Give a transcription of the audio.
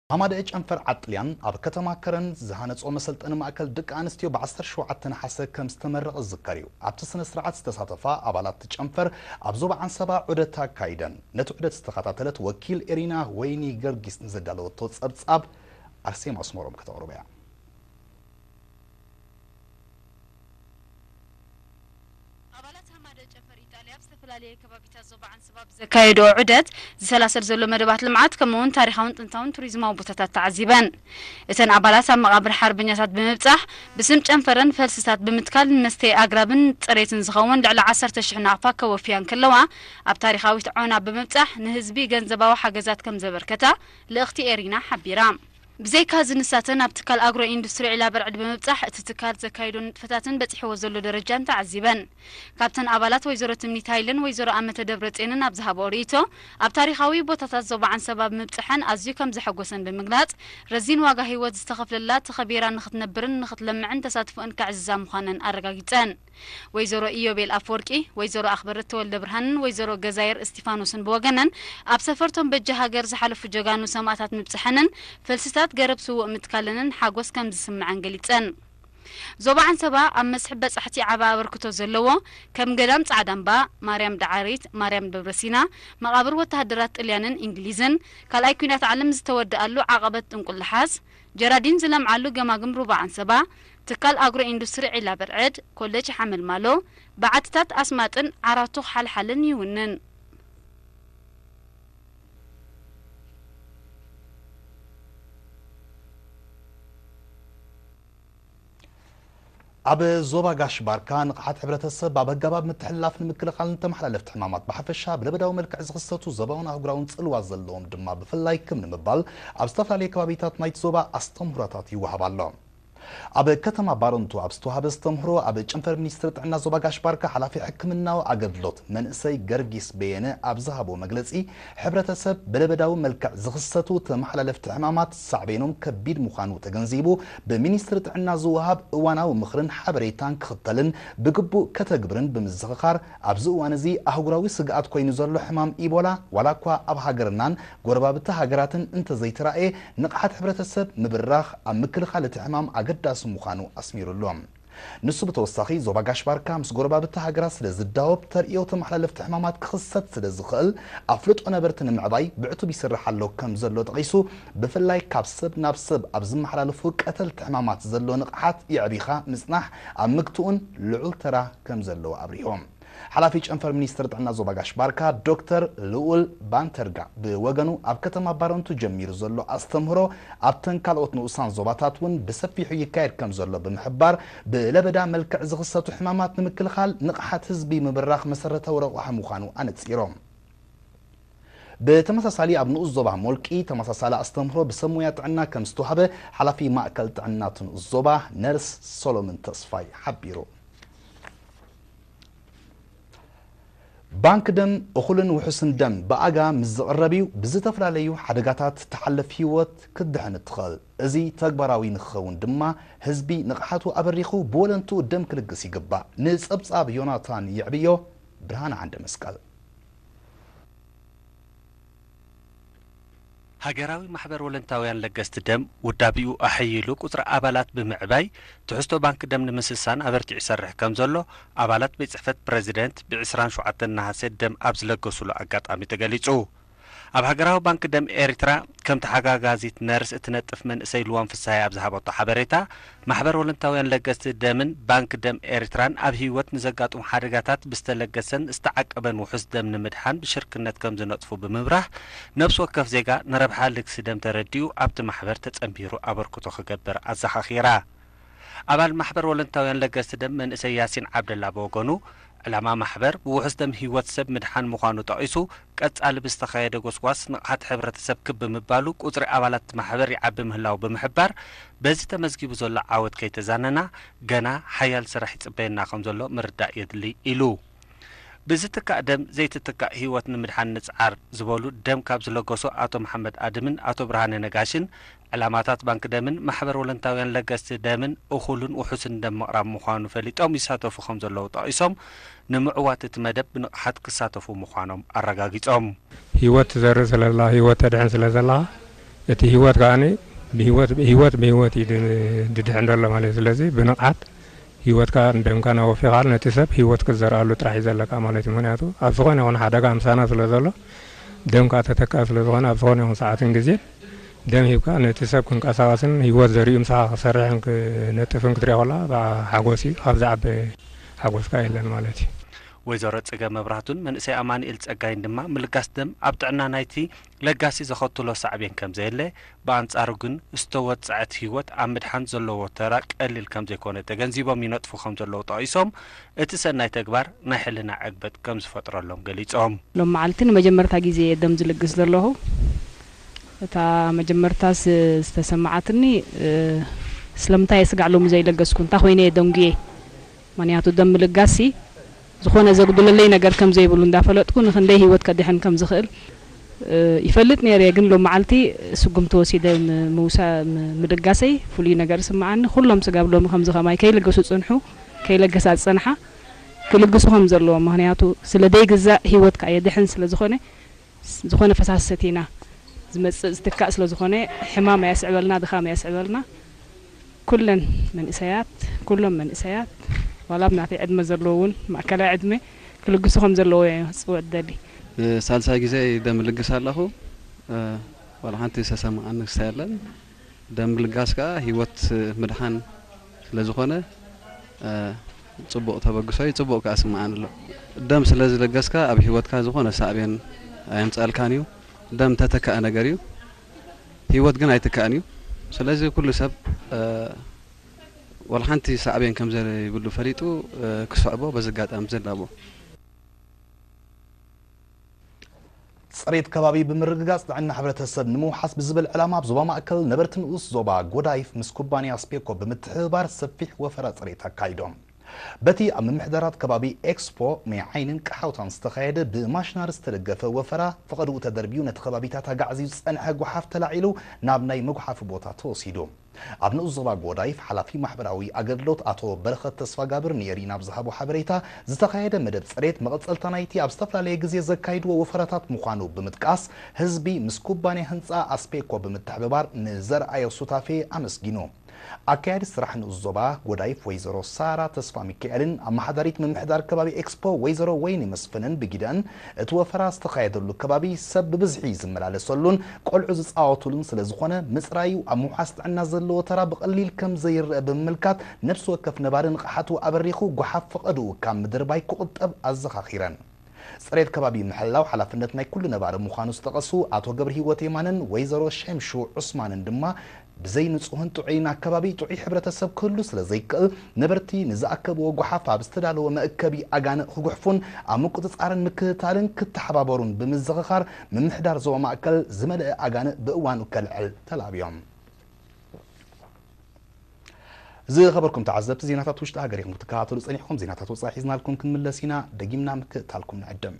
ሃማደኤ ጨንፈር ዓጥልያን ኣብ ከተማ ከረን ዝሃነጾ መሰልጠኒ ማእከል ደቂ ኣንስትዮ ብ ዓሰርተ ሸውዓተ ነሓሰ ከም ዝተመረቐ ዝዝከር እዩ። ኣብቲ ስነ ስርዓት ዝተሳተፋ ኣባላት እቲ ጨንፈር ኣብ ዞባ ዓንሰባ ዑደት ኣካይደን። ነቲ ዑደት ዝተኸታተለት ወኪል ኤሪና ወይኒ ገርጊስ ንዘዳለወቶ ጸብጻብ ኣርሴማ ኣስመሮም ከተቕርቦ እያ። ኣባላት ሃማደ ጨንፈር ኢጣልያ ኣብ ዝተፈላለየ ከባቢታት ዞባ ዓንሰባ ብዘካየድኦ ዑደት ዝሰላሰል ዘሎ መደባት ልምዓት ከምኡውን ታሪኻውን ጥንታውን ቱሪዝማዊ ቦታታት ተዓዚበን። እተን ኣባላት ኣብ መቓብር ሓርበኛታት ብምብጻሕ ብስም ጨንፈረን ፈልስታት ብምትካል ንመስተይ ኣግራብን ጽሬትን ዝኸውን ልዕሊ ዓሰርተ ሽሕ ናቕፋ ከወፍያ እንከለዋ ኣብ ታሪኻዊት ዖና ብምብጻሕ ንህዝቢ ገንዘባዊ ሓገዛት ከም ዘበርከታ ልእኽቲ ኤሪና ሓቢራ። ብዘይካ እዚ ንሳተን ኣብ ትካል ኣግሮ ኢንዱስትሪ ዒላ በርዕድ ብምብጻሕ እቲ ትካል ዘካይዶ ንጥፈታትን በጺሕዎ ዘሎ ደረጃን ተዓዚበን። ካብተን ኣባላት ወይዘሮ ትምኒት ሃይለን ወይዘሮ ኣመተ ደብረጽዮንን ኣብ ዝሃብኦ ርእይቶ ኣብ ታሪኻዊ ቦታታት ዞባ ዓንሰባ ብምብጽሐን ኣዝዩ ከም ዘሐጎሰን ብምግላጽ ረዚን ዋጋ ህይወት ዝተኸፍለላ ተኸቢራ ንኽትነብርን ንኽትለምዕን ተሳትፎእን ከዕዝዛ ምዃነን ኣረጋጊጸን። ወይዘሮ ኢዮቤል ኣፈወርቂ፣ ወይዘሮ ኣኽበረት ተወልደ ብርሃንን ወይዘሮ ገዛየር እስቲፋኖስን ብወገነን ኣብ ሰፈርቶም በጃ ሃገር ዝሓለፉ ጀጋኑ ሰማእታት ምብጽሐንን ፈልስታት ገረብ ስዉእ ምትካለንን ሓጎስ ከም ዝስምዐን ገሊጸን። ዞባ ዓንሰባ ኣብ መስሕብ በጻሕቲ ዓቢ ኣበርክቶ ዘለዎ ከም ገዳም ጻዕዳ እምባ፣ ማርያም ዳዓሪት፣ ማርያም ደብረሲና፣ መቓብር ወተሃደራት ጥልያንን እንግሊዝን፣ ካልኣይ ኲናት ዓለም ዝተወደኣሉ ዓቐበት ጥንቁልሓስ፣ ጀራዲን ዝለምዓሉ ገማግም ሩባ ዓንሰባ፣ ትካል ኣግሮ ኢንዱስትሪ ዒላ በርዕድ፣ ኮሌጅ ሓመልማሎ፣ በዓትታት ኣስማጥን ዓራቱ ሓልሓልን ይውንን። ኣብ ዞባ ጋሽ ባርካ ንቕሓት ሕብረተሰብ ኣብ ኣገባብ ምትሕልላፍ ንምክልኻልን ተመሓላለፍቲ ሕማማት ብሓፈሻ ብለበዳዊ መልክዕ ዝኽሰቱ ዞባውን ኣህጉራውን ጽልዋ ዘለዎም ድማ ብፍላይ ክም ንምባል ኣብ ዝተፈላለየ ከባቢታት ናይቲ ዞባ ኣስተምህሮታት ይወሃብ ኣሎ። ኣብ ከተማ ባረንቱ ኣብ ዝተዋሃበ ኣስተምህሮ ኣብ ጨንፈር ሚኒስትሪ ጥዕና ዞባ ጋሽ ባርካ ሓላፊ ሕክምናዊ ኣገልግሎት መንእሰይ ገርጊስ በየነ ኣብ ዝሃቦ መግለጺ ሕብረተሰብ ብለበዳዊ መልክዕ ዝኽሰቱ ተመሓላለፍቲ ሕማማት ሳዕቤኖም ከቢድ ምዃኑ ተገንዚቡ ብሚኒስትሪ ጥዕና ዝወሃብ እዋናዊ ምኽርን ሓበሬታን ክኽተልን ብግቡእ ከተግብርን ብምዝኽኻር ኣብዚ እዋን እዚ ኣህጉራዊ ስግኣት ኮይኑ ዘሎ ሕማም ኢቦላ ዋላ እኳ ኣብ ሃገርናን ጎረባብቲ ሃገራትን እንተዘይተራእየ ንቕሓት ሕብረተሰብ ምብራኽ ኣብ ምክልኻል እቲ ሕማም ኣገዳሲ ምዃኑ ኣስሚሩሉ። ንሱ ብተወሳኺ ዞባ ጋሽ ባርካ ምስ ጎረባብቲ ሃገራት ስለ ዝዳወብ ተርእዮ ተመሓላለፍቲ ሕማማት ክኽሰት ስለ ዝኽእል ኣፍልጦ ነበርቲ ንምዕባይ ብዕቱብ ይስራሕ ኣሎ ከም ዘሎ ጠቒሱ ብፍላይ ካብ ሰብ ናብ ሰብ ኣብ ዝመሓላለፉ ቀተልቲ ሕማማት ዘሎ ንቕሓት የዕቢኻ ምጽናሕ ኣብ ምግትኡን ልዑል ተራ ከም ዘለዎ ኣብሪሆም። ሓላፊ ጨንፈር ሚኒስትሪ ጥዕና ዞባ ጋሽ ባርካ ዶክተር ልኡል ባንተርጋ ብወገኑ ኣብ ከተማ ባረንቱ ጀሚሩ ዘሎ ኣስተምህሮ ኣብተን ካልኦት ንኡሳን ዞባታት እውን ብሰፊሑ ይካየድ ከም ዘሎ ብምሕባር ብለበዳ መልክዕ ዝኽሰቱ ሕማማት ንምክልኻል ንቕሓት ህዝቢ ምብራኽ መሰረታዊ ረቋሒ ምዃኑ ኣነጺሮም። ብተመሳሳሊ ኣብ ንኡስ ዞባ ሞልቂ ተመሳሳሊ ኣስተምህሮ ብሰብ ሞያ ጥዕና ከም ዝተዋህበ ሓላፊ ማእከል ጥዕና እቲ ንኡስ ዞባ ነርስ ሶሎምን ተስፋይ ሓቢሩ። ባንክ ደም እኹልን ውሑስን ደም ብኣጋ ምስ ዝቕረብ እዩ ብዝተፈላለዩ ሓደጋታት ትሓልፍ ህይወት ክትድሕን እትኽእል። እዚ ተግባራዊ ንክኸውን ድማ ህዝቢ ንቕሓቱ ኣበሪኹ ብወለንትኡ ደም ክልግስ ይግባእ። ንጸብጻብ ዮናታን ይዕብዮ፣ ብርሃን ዓንደ መስቀል። ሃገራዊ ማሕበር ወለንታውያን ለገስቲ ደም ውዳቢኡ ኣሐይሉ ቁጽሪ ኣባላት ብምዕባይ ትሕዝቶ ባንክ ደም ንምስሳን ኣበርቲዑ ይሰርሕ ከም ዘሎ ኣባላት ቤት ጽሕፈት ፕረዚደንት ብ ዕስራን ሸውዓተን ነሃሰ ደም ኣብ ዝለገሱሉ ኣጋጣሚ ተገሊጹ። ኣብ ሃገራዊ ባንክ ደም ኤርትራ ከም ተሓጋጋዚት ነርስ እትነጥፍ መንእሰይ ልዋም ፍስሃየ ኣብ ዝሃበቶ ሓበሬታ፣ ማሕበር ወለንታውያን ለገስቲ ደምን ባንክ ደም ኤርትራን ኣብ ህይወት ንዘጋጥሙ ሓደጋታት ብዝተለገሰን ዝተዓቀበን ውሑስ ደም ንምድሓን ብሽርክነት ከም ዝነጥፉ ብምብራህ፣ ነፍሲ ወከፍ ዜጋ ንረብሓ ልግሲ ደም ተረዲኡ ኣብቲ ማሕበር ተጸንቢሩ ኣበርክቶ ክገብር ኣዘኻኺራ። ኣባል ማሕበር ወለንታውያን ለገስቲ ደም መንእሰይ ያሲን ዓብደላ ብወገኑ፣ ዕላማ ማሕበር ብውሑስ ደም ህይወት ሰብ ምድሓን ምዃኑ ጠቒሱ፣ ቀጻሊ ብዝተኻየደ ጎስጓስ ንቕሓት ሕብረተሰብ ክብ ብምባሉ ቁጽሪ ኣባላት ማሕበር ይዓቢ ምህላው ብምሕባር፣ በዚ ተመዝጊቡ ዘሎ ዓወት ከይተዛነና ገና ሓያል ስራሕ ይጽበየና ከም ዘሎ ምርዳእ የድሊ ኢሉ። ብዝትካእ ደም ዘይትትካእ ህይወት ንምድሓን ንጽዓር ዝበሉ ደም ካብ ዝለገሱ ኣቶ መሓመድ ኣድምን ኣቶ ብርሃነ ነጋሽን ዕላማታት ባንክ ደምን ማሕበር ወለንታውያን ለገስቲ ደምን እኹልን ውሑስን ደም ምቕራብ ምዃኑ ፈሊጦም ይሳተፉ ከም ዘለዉ ጠቒሶም፣ ንምዕዋት እቲ መደብ ብንቕሓት ክሳተፉ ምዃኖም ኣረጋጊጾም። ህይወት ትዘርእ ስለላ ህይወት ተድሕን ስለ ዘላ እቲ ህይወት ከዓኒ ብህይወት፣ ህይወት ብህይወት እዩ ድ-፣ ድድሕን ዘሎ ማለት እዩ። ስለዚ ብንቕሓት ህይወትካ ደምካ ናወፊኻ ነቲ ሰብ ህይወት ክትዘርኣሉ ጥራሕ እዩ ዘለካ ማለት እዩ። ምኽንያቱ ኣብ ዝኾነ ይኹን ሓደጋ ምሳና ስለ ዘሎ፣ ደምካ ተተካ ስለ ዝኾነ ኣብ ዝኾነ ይኹን ሰዓትን ግዜን ደም ሂብካ ነቲ ሰብ ክንቀሳቐስን ህይወት ዘርእዩ ምሳኻ ክሰርሕን ክነጥፍን ክትሪኦ ከላ ብኣ ሓጎስ እዩ። ካብዚ ዓቢ ሓጎስካ የለን ማለት እዩ። ወይዘሮ ጽገ መብራህቱን መንእሰይ ኣማኑኤል ጸጋይን ድማ ምልጋስ ደም ኣብ ጥዕና ናይቲ ለጋሲ ዘኸትሎ ሳዕቤን ከም ዘየለ፣ ብኣንጻሩ ግን ዝተወጽዐት ህይወት ኣብ ምድሓን ዘለዎ ተራ ቀሊል ከም ዘይኮነ ተገንዚቦም ይነጥፉ ከም ዘለዉ ጠቒሶም፣ እቲ ሰናይ ተግባር ናይ ሕልና ዕግበት ከም ዝፈጥረሎም ገሊጾም። ሎም መዓልቲ ንመጀመርታ ግዜ እየ ደም ዝልግስ ዘለኹ። እታ መጀመርታ ስ-፣ ዝተሰማዓትኒ፣ እ፣ ስለምንታይ እየ ስጋዕ ሎሚ ዘይለገስኩ፣ እንታይ ኮይነ እየ ደንጉየ? ምኽንያቱ ደም ምልጋስሲ ዝኾነ ዘጉድለለይ ነገር ከም ዘይብሉ እንዳፈለጥኩ፣ ንኽንደይ ህይወት ከድሕን ከም ዝኽእል፣ እ፣ ይፈልጥ ነይረ እየ። ግን ሎም መዓልቲ ስጉምቲ ወሲደ ም-፣ ምውሳ-፣ ም-፣ ምልጋሰይ ፍሉይ ነገር ይስምዓኒ። ኩሎም ስጋብ ሎሚ ከምዚ ከማይ ከይልግሱ ጽንሑ፣ ከይለገሳ ዝጸንሓ ክልግሱ ከም ዘለዎም፣ ምኽንያቱ ስለ ደይግዛእ ህይወትካ የድሕን ስለ ዝኾነ፣ ዝኾነ ፈሳሲ ሰቲና ዝመጽእ ዝትካእ ስለ ዝኾነ፣ ሕማም ኣየስዕበልና፣ ድኻም ኣየስዕበልና። ኩለን መንእሰያት፣ ኩሎም መንእሰያት፣ ዋላ ኣብ ናተይ ዕድመ ዘለዉ እውን፣ ማእከላይ ዕድመ ክልግሱ ከም ዘለዎ እየ ክጽውዕ ዝደሊ። ንሳልሳይ ግዜ ደም እልግስ ኣለኹ። እ፣ ዋላ ሓንቲ ዝተሰምዓኒ ክስታይ የለን። ደም ምልጋስ ከኣ ህይወት ምድሓን ስለ ዝኾነ፣ እ፣ ጽቡቕ ተበግሶ እዩ፣ ጽቡቕ ከኣ ስምዓኒ ኣሎ። ደም ስለ ዝለገስካ ኣብ ህይወትካ ዝኾነ ሳዕቤን ኣየምጽኣልካን እዩ። ደም ተተካኢ ነገር እዩ። ህይወት ግን ኣይትካእን እዩ። ስለዚ ኩሉ ሰብ፣ እ፣ ዋላ ሓንቲ ሳዕቤን ከም ዘይብሉ ፈሊጡ፣ እ፣ ክስዕቦ በዚ ኣጋጣሚ ዘላቦ። ጽሬት ከባቢ ብምርግጋጽ ጥዕና ሕብረተሰብ ንምውሓስ ብዝብል ዕላማ ኣብ ዞባ ማእከል ነበርቲ ንኡስ ዞባ ጎዳይፍ ምስ ኩባንያ ስፔኮ ብምትሕብባር ሰፊሕ ወፈራ ጽሬት ኣካይዶም። በቲ ኣብ ምምሕዳራት ከባቢ ኤክስፖ ማይ ዓይንን ቀሓውታን ዝተኻየደ ብማሽነሪ ዝተደገፈ ወፈራ ፈቐድኡ ተደርብዩ ነቲ ከባቢታት ኣጋዕዝዩ ዝጸንሐ ጓሓፍ ተላዒሉ ናብ ናይ መጉሓፊ ቦታ ተወሲዱ። ኣብ ንኡስ ዞባ ጎዳይፍ ሓላፊ ማሕበራዊ ኣገልግሎት ኣቶ በረኸት ተስፋጋብር ንኤሪና ኣብ ዝሃቦ ሓበሬታ፣ ዝተኻየደ መደብ ጽሬት መቐጸልታ ናይቲ ኣብ ዝተፈላለየ ግዜ ዘካይድዎ ወፈራታት ምዃኑ ብምጥቃስ፣ ህዝቢ ምስ ኩባንያ ህንጻ ኣስፔኮ ብምትሕብባር ንዘርኣዮ ሱታፌ ኣመስጊኑ። ኣካያዲት ስራሕ ንኡስ ዞባ ጎዳይፍ ወይዘሮ ሳራ ተስፋሚካኤልን ኣመሓዳሪት ምምሕዳር ከባቢ ኤክስፖ ወይዘሮ ወይኒ መስፍንን ብጊደኣን፣ እቲ ወፈራ ዝተኻየደሉ ከባቢ ሰብ ብብዝሒ ዝመላለሰሉን ቆልዑ ዝጻወቱሉን ስለ ዝኾነ፣ ምጽራዩ ኣብ ምውሓስ ጥዕና ዘለዎ ተራ ብቐሊል ከም ዘይረኣ ብምምልካት፣ ነፍሲ ወከፍ ነባሪ ንቕሓቱ ኣበሪኹ ጓሓፍ ፈቐድኡ ካብ ምድርባይ ክቑጠብ ኣዘኻኺረን። ጽሬት ከባቢ ምሕላው ሓላፍነት ናይ ኩሉ ነባሪ ምዃኑ ዝጠቐሱ ኣቶ ገብረሂወት የማነን ወይዘሮ ሸምሹ ዑስማንን ድማ፣ ብዘይ ንጹህን ጥዑይን ኣከባቢ ጥዑይ ሕብረተሰብ ክህሉ ስለ ዘይክእል፣ ነበርቲ ንዝኣከብዎ ጓሓፍ ኣብ ዝተዳለወ መእከቢ ኣጋንእ ክጉሕፉን ኣብ ምቁጽጻርን ምክትታልን ክተሓባበሩን ብምዝኽኻር፣ ምምሕዳር ዞባ ማእከል ዝመልአ ኣጋንእ ብእዋኑ ከልዕል ተላብዮም። ዝኸበርኩም ተዓዘብቲ፣ ዜናታት ውሽጢ ሃገር ኢኹም ክትከታተሉ ጸኒሕኩም። ዜናታት ወጻኢ ሒዝናልኩም ክንምለስ ኢና። ደጊምና ምክትታልኩም ንዕድም።